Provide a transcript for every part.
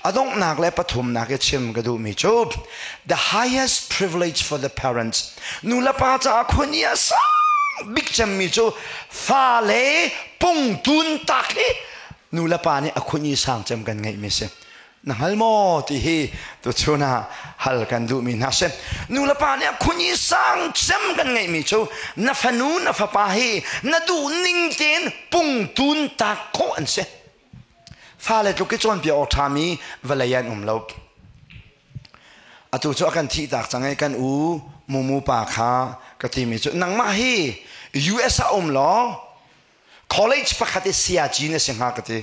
A donghnak le pathumnak i chim ka duhmi cu the highest privilege for the parents nu le pa caah khua a sang bik cemmi cu fale pungtun tak hi nu le pa nih a khun i sang cem kan ngeihmi si. Na hngal maw ti hi tuchun ah hal kan duhmi hna si. Nu le pa nih a khun i sang cem kan ngeihmi cu na fanu na fapa hi na duh ning tein pungtun tak khawh an si. Fale tluk i cawnpiak awk ṭhami vawlei an um lo. Atu cu a kan thihtak cang i kan u Mumu pa kha ka timi cu nangmah hi US ah um law college pakhat i siaci na si hnga ka ti.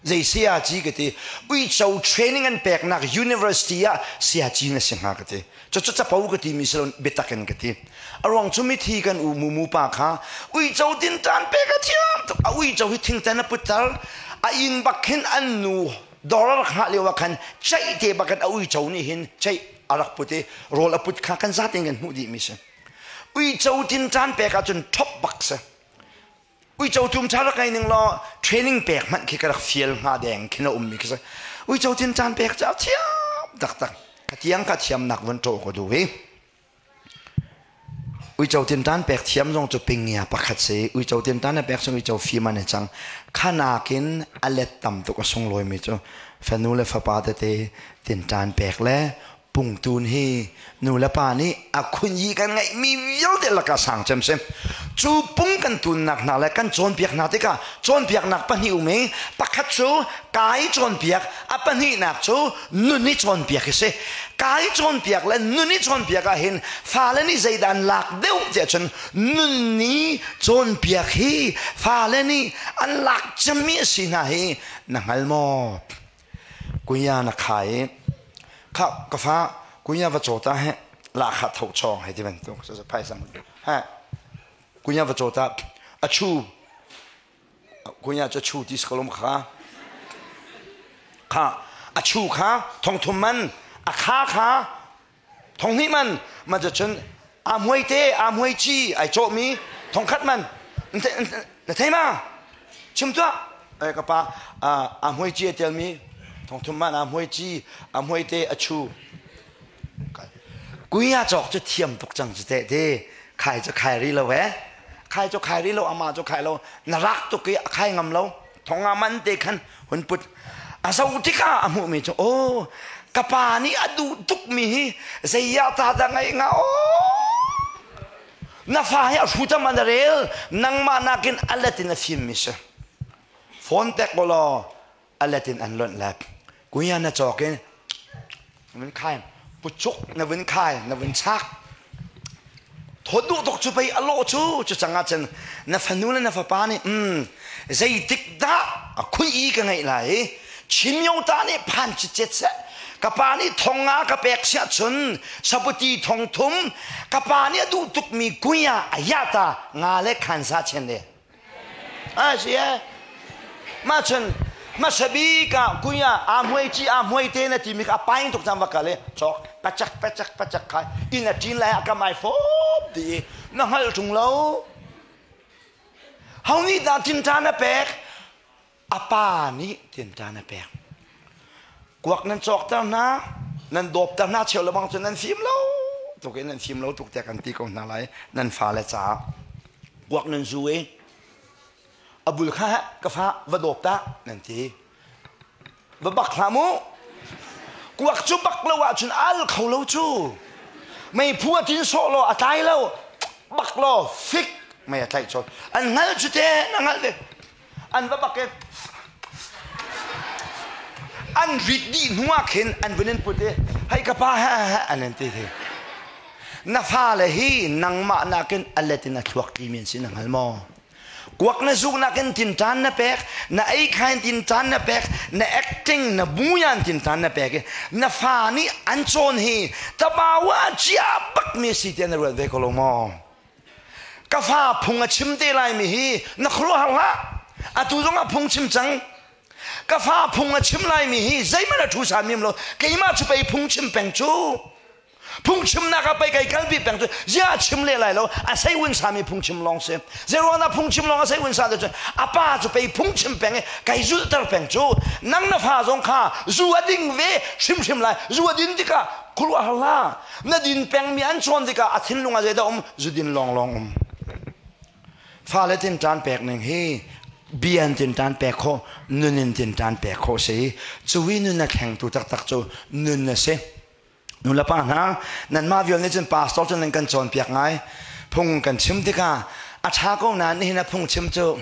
Zei siaci ka ti. Uico training an peknak university ah siaci na si hnga ka ti. Cucu capo ka timi si lo biatak in ka ti. A ruang cu mithi kan u Mumu pa kha uico tinṭan pek a thiam tuk. A uico hi thingtan a putter. A inn bak khin an nu dawr a rak hngah lio ah khan ceih te bak in a uico nih hin ceih a rak put i rawl a put kha kan zaten kan hmuh dihmi si. Uico tinṭan pek ahcun ṭhop bak si. Uico tum ṭha rak ngei ning law training pek hmanh khi ka rak fial hnga deng khin a ummi khi si. Uico tin caan pek cu a thiam taktak. Ka tiang ka thiamnak vun ṭawh ka duh i. Uico tin ṭan pek thiam zong cu pingia pakhat si. Uico tin ṭan a pek cun uico fim an i cang. Khanakin a let tam tuk a sunglawimi cu fanu le fapa tete tin ṭan pek le pungtun hi nu le pa nih a khunyi kan ngeihmi vialte lakah sang cem si. Cu pung kan tunnak hna le kan cawnpiak hna tikah cawnpiaknak pahnih um i pakhat cu kai cawnpiak, a pahnihnak cu nun i cawnpiak hi si. Kai cawnpiak le nun i cawnpiak ah hin fale nih zeidah an lak deuh tiah cun nun ni cawnpiak hi fale nih an lak cemmi a si hna hi na hngal maw? Kunya na kha i kha ka fa kunya va caw ta he la kha tho chawng hei ti bantuk so phaisa ha kunya va caw ta a chu kunya cu chu ti skolom kha kha a chu kha thong thum man a kha kha thong hnih man ma cu cun a muai te a muai chi ai cawh mi thong khat man na thei ma chim tuah eh ka pa a muai chi a tel mi thong thum man a muai chi a muai te a chu kuya cawk cu thiam tuk cang cu te te khai cu khai ri lo eh khai cu khai ri lo ama cu khai lo na rak tuk i a khai ngam lo thong a man te khan hun put a zo tikah a hmuhmi cu aw ka pa nih a duh tukmi hi zei ah ta dah ngaih nga aw na fa hi a hrutam an rel nangmah nakin a let in a fimmi si phone tek law a let in an lonh lak kuya na cawk in vun khai pucuk na vun khai na vun chak thawt duh tuk cu pei a lawh cu cu cang ah cun na fanu le na fapa nih zeitik dah a khui i ka ngeih lai i Chin ta nih phan cicet seh ka pa nih thong nga ka pek siah cun saputi thong thum ka pa nih a duh tukmi kuya a yata nga le khan sa chen le A si e. Mah cun hmasa bik ah kuya aa hmuai ci aa hmuai te na timi kha a paing tuk cang va kal i cawk pacak pacak pacak kha inn a ṭin lai ah ka mai fawp ti i na hngalh ṭung lo. Ho nih dah tinṭan a pek? A pa nih tinṭan a pek. Kuak nan cawkter hna, nan dawpter hna cheu lebang cu nan fim lo tuk in nan fim lo tuk tiah kan ti ko hna lai nan fale caah. Kuak nan zu i a bul kha ka fa va dawp ta nan ti. Va bak hlah mu. Kuak cu bak lo ahcun al kho lo cu. Meiphu a tin sawh law a tlai lo. Bak law fik mei a tlaih colh. An hngal cu te na hngalh ve. An va bak i an rit dih hnu ah khin an vun in put i hei ka pa he he an in ti thi. Na fale hi nangmah nakin a let in a thluak tli men si na hngal maw? Kuak na zuk nakin tinṭan na pek, na ei khain tinṭan na pek, na acting na buyan tinṭan na pek i na fa nih an cawn hi tabawa cia bak mi si tiah na ruat ve ko lo maw? Ka fa phung a chim te laimi hi na khuaruahhar hlah. Atu zong ah phung chim cang. Ka fa phung a chim laimi hi zeihmanh a ṭhu san mim lo. Keimah cu pei phung chim peng cu. Phungchimnak ah pei kai kalpi peng cu zia chim le lai lo a sei un sami phungchim lawng si. Zeruangah phungchim lawng a sei un sa te cun a pa cu pei phungchim peng i kai zulhter peng cu nang na fa zong kha zu a ding ve hrimhrim lai zu a din tikah khuaruahhar hlah na din pengmi an chawn tikah a thinlung ah zeidah um zu din lawnglawng um. Fale tinṭan pek ning hi bia in tinṭan pek khawh nun in tinṭan pek khawh si cu i nun a thlengtu taktak cu nun a si. Nulepa hna, nanmah vial nih cun pastor cu nan kan cawnpiak ngai. Phung kan chim tikah a ṭha ko nain nihin a phungchim cu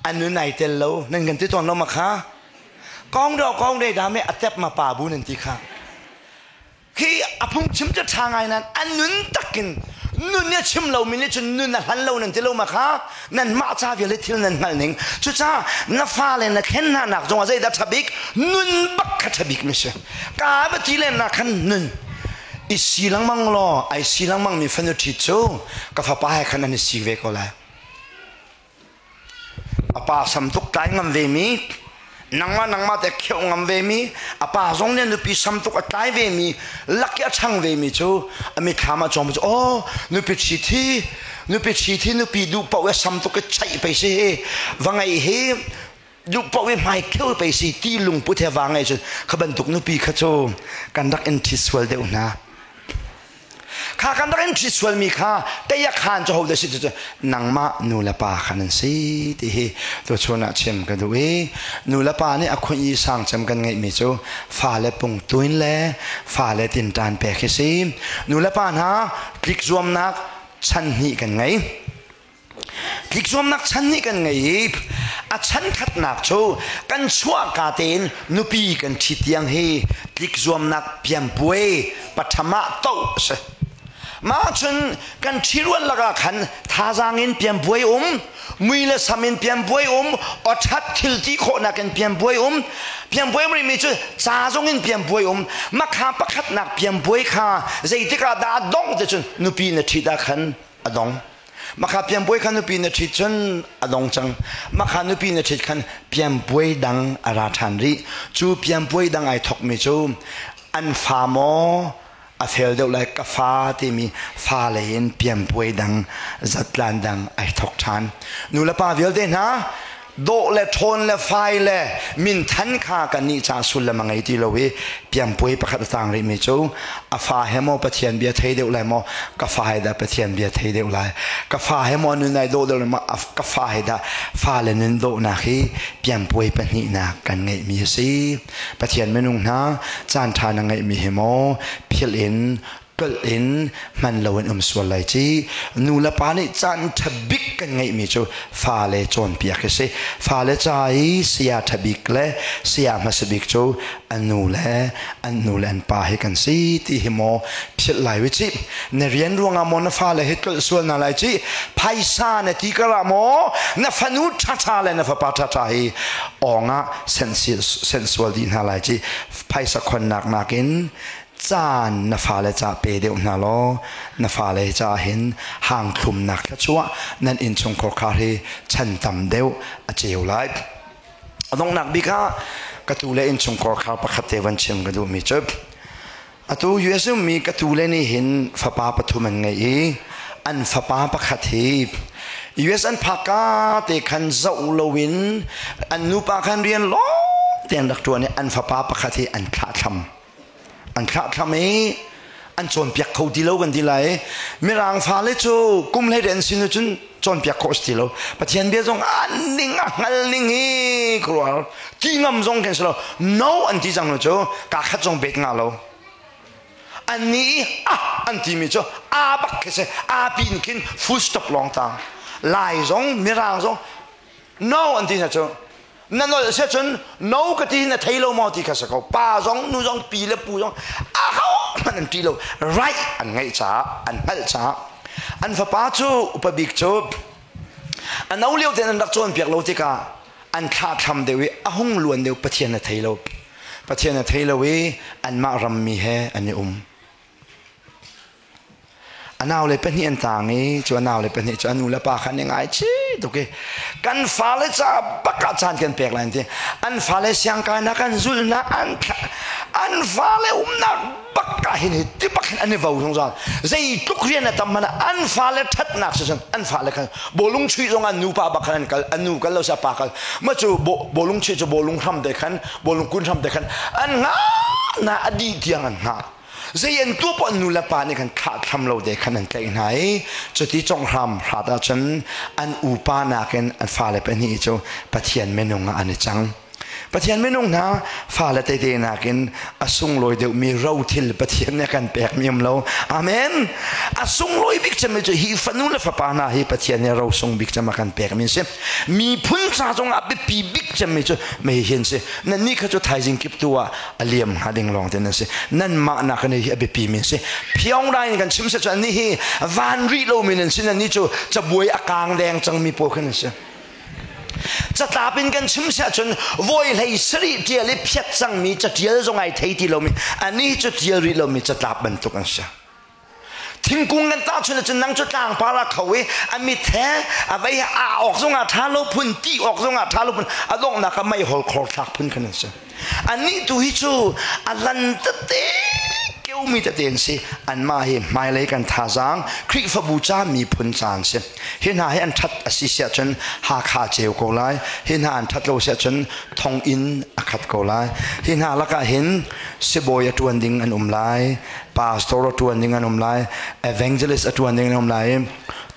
a nun ai tel lo nan kan ti tawn lo ma kha? Kong do kong de dame a tep ma pa bu nan ti kha. Khi a phungchim cu ṭha ngai nain a nun takin nun a chim lomi nih cun nun a hlan lo nan ti lo ma kha? Nanmah ca vial hi thil nan hngalh ning. Cucaah na fale na thlen hna nak zongah zeidah ṭha bik? Nun bak kha ṭha bik mi si. Ka va ti len nak khan nun i si lengmang law ai si lengmang mi fanu ṭhit cu ka fapa he khan an i si ve ko lai. A pa sam tuk tlai ngam ve mi, nangmah nangmah te kheuh ngam ve mi, a pa zong nih nupi sam tuk a tlai ve mi, lak i a ṭhang ve mi cu a mitthlam ah cawm cu oh nupi ṭhi thi nupi ṭhi thi nupi duh paoh i sam tuk i chaih pei si hi va ngeih hi duh paoh i hmai kheu pei si ti lungput he va ngei cun kha bantuk nupi kha cu kan rak in ṭhit sual deuh hna. Kha kan rak in ṭhit sualmi kha tei a khaan cu hodah si cu nangmah nu le pa kha nan si ti hi tuchun ah chim ka duh i nu le pa nih a khunh i sang cem kan ngeihmi cu fale pungtuin le fale tinṭan pek hi si. Nu le pa hna tlik zuamnak chan hnih kan ngei. Tlikzuamnak chan nih kan ngei i a chan khatnak cu kan chuahka tein nupi kan ṭhi tiang hi tlikzuamnak pianpuai patham ah toh a si. Mah cun kan ṭhirual lakah khan thazaang in pianpuai um, mui le sam in pianpuai um, awṭhat thil ti khawhnak in pianpuai um, pianpuai um rihmi cu ca zong in pianpuai um. Makha pakhatnak pianpuai kha zeitik ah dah a dongh ti cun nupi na ṭhit ah khan a dong. Makha pianpuai kha nupi na ṭhit cun a dong cang. Makha nupi na ṭhit khan pianpuai dang a ra ṭhan rih. Cu pianpuai dang ai thokmi cu an fa maw a fel deuh lai ka fa timi fa lei in pianpuai dang zatlan dang ai thok ṭhan. Nu le pa vialte hna dawh le ṭhawn le fai le minthan kha kannih ca sullam a ngei ti lo i piangpuai pakhat a tang rihmi cu a fa he maw Pathian bia thei deuh lai maw ka fa he dah Pathian bia thei deuh lai ka fa he maw nun ai dawh deuh lai maw ka fa he dah fale nun dawhnak hi piangpuai pahnihnak kan ngeihmi a si Pathian minung hna caan ṭha na ngeihmi hi maw philh in tlolh in hman lo in um sual lai ci nu le pa nih caan ṭha bik kan ngeihmi cu fale cawnpiak hi si fale ca i saya ṭha bik le saya hmasa bik cu an nu le an nu le an pa hi kan si ti hi maw philh lai wi ci na rian ruangah maw na fale hi tlolh sual na lai ci phaisa na ti karah maw na fanu ṭhaṭha le na fapa ṭhaṭha hi awng ah senh sual dih hna lai ci phaisa khonnak nakin caan na fale ca pe deuh hna law na fale ca hin hang thlumnak thluachuah nan innchungkhar khar hi chan tam deuh a ceu lai. A donghnak bik ah ka tu le innchungkhar khar pakhat te van chim ka duhmi cu atu US ummi ka tu le nih hin fapa pathum an ngei i an fapa pakhat hi US an phak ka te khan zoh loin an nupa khan rian lawng te an rak ṭuan i an fapa pakhat hi an thlahthlam an thlahthlam i an cawnpiak kho ti lo kan ti lai mirang fale cu kum hlei an sin cun cawnpiak khawh si ti lo pathian bia zong an ning a hngal ning hi khuaruahhar ti ngam zong khin si lo no an ti cang cu ka khat zong bet nga lo an ni i ah an timi cu a bak khi si a pin khin full stop lawng tang lai zong mirang zong no an ti hna cu na nolh si cun no ka ti na thei lo maw ti kha si ko pa zong nu zong pi le pu zong a ho hmanh an ṭi lo right an ngeih caah an hngalh caah an fapa cu upa bik cu a no lio tein an rak cawnpiak lo tikah an thlahthlam deuh i a hung luan deuh Pathian a thei lo Pathian a thei lo i anmah rammi he an i um A naule pahnih an tang i cu a naule pahnih cu a nu le pa kha an i ngaichih tuk i kan fale caah bak ah caan kan pek lai an ti. An fale siangkai nak an zulhnak an An fale umnak bak ah hin hi ti bak hin an i vo zungzal. Zeitluk rian a tam hmanh ah an fale ṭhatnak si cun an fale khan bawlung chuih zong an nupa bak khan an kal, an nu kal lo sa pa kal. Ma cu bawlung chuih cu bawlung hram te khan, bawlung kun hram te khan an ngah na a dih tiang an hngah. Zei an tuah poah nu le pa nih khan thlah thlam lo te khan an tlaih hna i cuti conghram hrat ahcun an upa nakin an fale pahnih cu Pathian minung ah an i cang. Pathian minung hna fale tete nakin a sunglawi deuhmi rothil Pathian nih a kan pekmi um lo. Amen. A sunglawi bik cemmi cu hi fanu le fapa hna hi Pathian nih ro sung bik cem a kan pekmi an si. Miphun ca zongah biapi bik cemmi cu mei hi an si. Nannih kha cu thaizing kip tu ah a liam hnga ding lawng te nan si. Nanmah nak in hi a biapi mi an si. Phiong in kan chim se cu annih hi van rih lomi nan si. Nannih cu cabuai a kang deng cangmi pawl khan an si. Catlap in kan chim siah cun vawi hlei sarih ṭial i phiat cangmi caṭial zong ai thei ti lomi anih cu ṭial rih lomi catlap bantuk an si. Thingkung kan tahchun ahcun nang cu tlangpar ah kho i a mit he a vei he aa awk zongah ṭha lo phun, ti awk zongah ṭha lo phun, a donghnak ah meihol khor thlak phun khan an si. Anih tu hi cu a lan tete keumi tete an si. Anmah hi hmailei kan thazaang Khrihfabu ca miphun ca an si. Hi hna hi an ṭhat a si siah cun Hakha ceu ko lai. Hi hna an ṭhat lo siah cun thonginn a khat ko lai. Hi hna lakah hin sibawi a ṭuan ding an um lai, pastor a ṭuan ding an um lai, evangelist a ṭuan ding an um lai i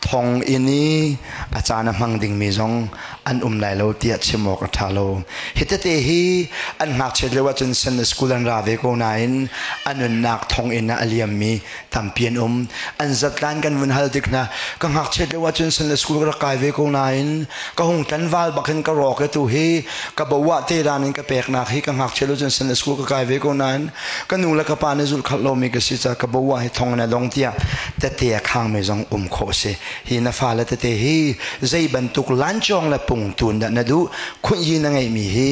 thonginn i a caan a hmang dingmi zong an um lai lo tiah chim awk a ṭha lo. Hi tete hi an ngakchiat lio ahcun Sunday school an ra ve ko nain a nunnak thonginn ah a liammi tampi an um. An zatlan kan vun hal tik hna ka ngakchiat lio ahcun Sunday school ka rak kai ve ko nain ka hung tlanval bak hin ka rawk e tu hi ka boah te dan in ka peknak hi ka ngakchiat lio cun Sunday school ka kai ve ko nain ka nu le ka pa nih zulh khalh lomi ka si caah ka boah hi thong in a dong tiah tete a khangmi zong um khawh si. Hi na fale tete hi zei bantuk lancawng le pungtun dah na duh khunyi na ngeihmi hi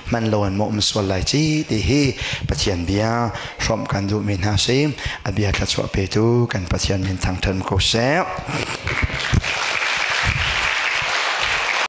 hman lo in maw um sual lai ci ti hi Pathian bia hrawmh kan duhmi hna si. A bia thluachuah petu kan Pathian min thangṭhat ko seh.